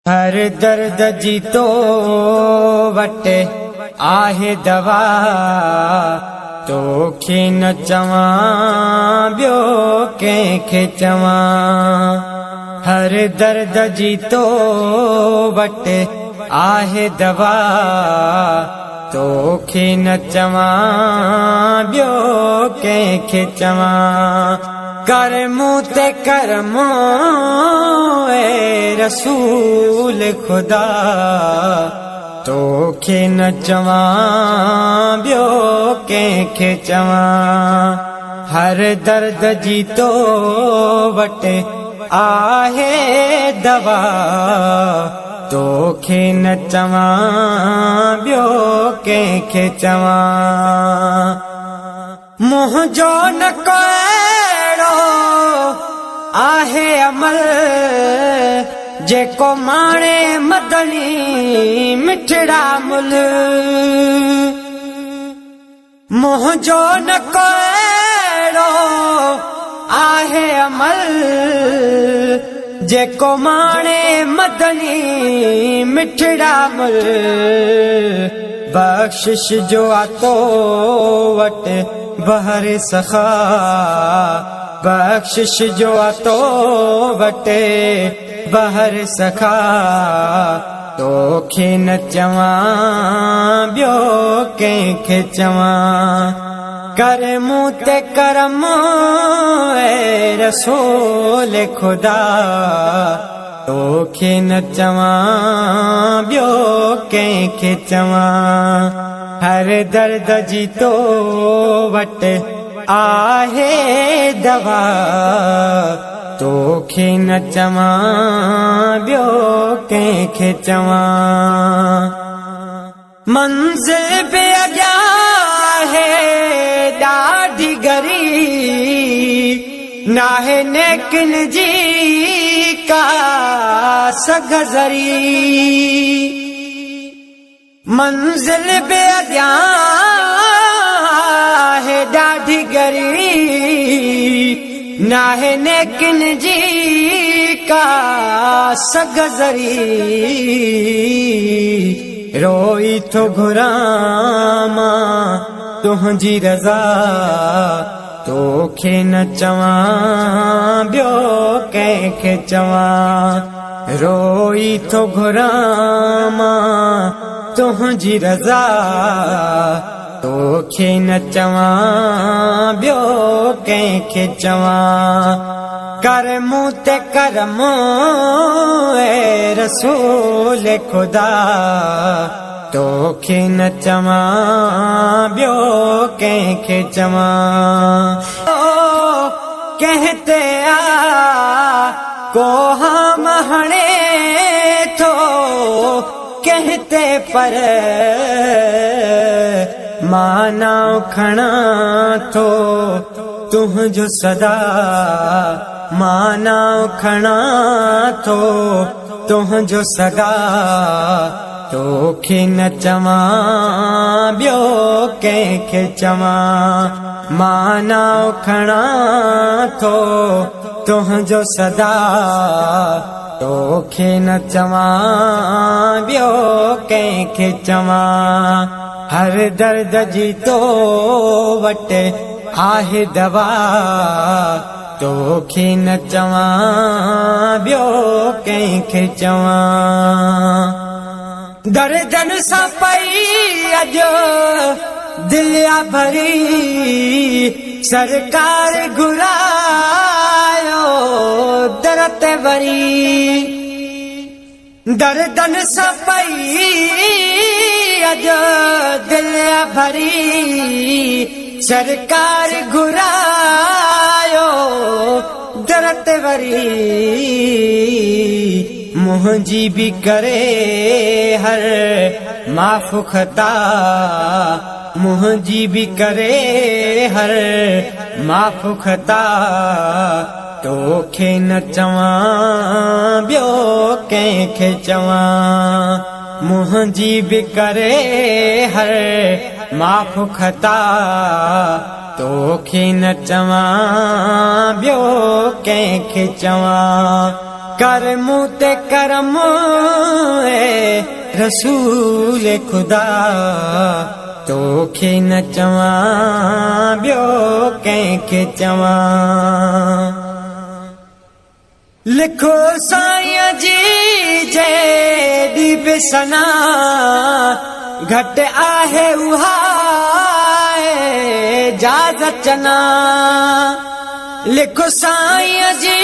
هر درد جي تو وٽ آهي دوا، توکي نه چوان ٻيو ڪنهن کي چوان. هر درد جي تو وٽ آهي دوا، توکي نه چوان ٻيو ڪنهن کي چوان. ڪر مون تي ڪرم اي رسول خدا، توکي نه چوان ٻيو ڪنهن کي چوان. هر درد جي تو وٽ آهي دوا، توکي نه چوان ٻيو ڪنهن کي چوان. منهنجو نه ڪو اهڙو آهي عمل، جيڪو ماڻي مدني مٺڙا مل. منهنجو نه ڪو اهڙو آهي عمل، جيڪو ماڻي مدني مٺڙا مل. بخشش جو آتو وٽ بهر سخا، بخشش جو آتو وٽ بهر سخا، توکي نه چوان ٻيو ڪنهن کي چوان. ڪر مون تي ڪرم اي رسول خدا، توکي نه چوان ٻيو ڪنهن کي چوان. هر درد جي تو وٽ آهي دوا، توکي نه چوان ٻيو ڪنهن کي چوان. منزل به اڳيان آهي ڏاڍي ڳري، ناهي نيڪن جي ڪا سگهه ذري. منزل به اڳيان آهي ڏاڍي ڳري، ناهي نيڪن جي ڪا سگهه ذري. روئي ٿو گهران مان تنهنجي رضا، توکي نه چوان ٻيو ڪنهن کي چوان. روئي ٿو گهران مان تنهنجي رضا، توکي نه چوان ٻيو ڪنهن کي چوان. ڪر مون تي ڪرم اي رسول خدا، توکي نه چوان ٻيو ڪنهن کي چوان. ڪنهن تي آ ڪو هام هڻي ٿو ڪنهن تي پر، مان نانء کڻان ٿو تنهنجو سدا، مان نانء کڻان ٿو تنهنجو سدا، توکي نه چوان ٻيو ڪنهن کي چوان. مان نانء کڻان ٿو تنهنجو سدا، توکي نه چوان ٻيو ڪنهن کي چوان. هر درد جي تو وٽ آهي دوا، توکي نه چوان ٻيو ڪنهن کي چوان. دردن سان پئي اڄ دل آ ڀري، سرڪار گهرايو در تي وري. دردن سان پئي اڄ دل آ ڀري، سرڪار گهرايو در تي وري. منهنجي به ڪري هر معاف خطا، منهنجي به ڪري هر معاف خطا، توکي نه چوان ٻيو ڪنهن کي چوان. منهنجي به ڪري هر معاف خطا، توکي نه چوان ٻيو ڪنهن کي چوان. ڪر مون تي ڪرم رسول خدا، توکي نه چوان ٻيو ڪنهن کي چوان. لکو سائين جي جيڏي به ثنا گهٽ آهي اها اعجاز چنا. لکو سائين جي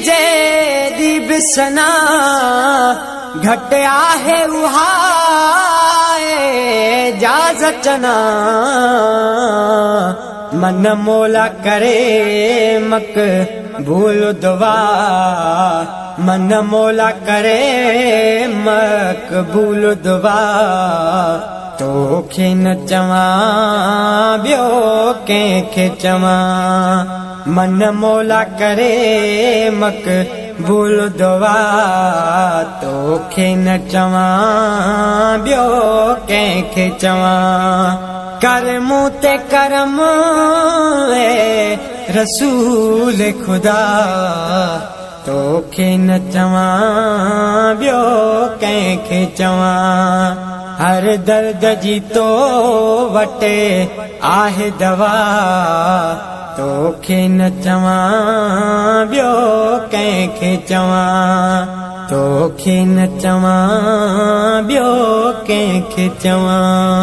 جيڏي به ثنا گهٽ آهي اها اعجاز چنا. من مولا ڪري مقبول دعا، من مولا ڪري مقبول دعا، توکي نه چوان ٻيو ڪنهن کي چوان. من مولا ڪري مقبول دعا، توکي نه چوان ٻيو ڪنهن کي چوان. ڪر مون تي ڪرم اي رسول خدا، توکي نه چوان ٻيو ڪنهن کي چوان. هر درد جي تو وٽ آهي دوا، توکي نه چوان ٻيو ڪنهن کي چوان. توکي نه چوان ٻيو ڪنهن کي چوان.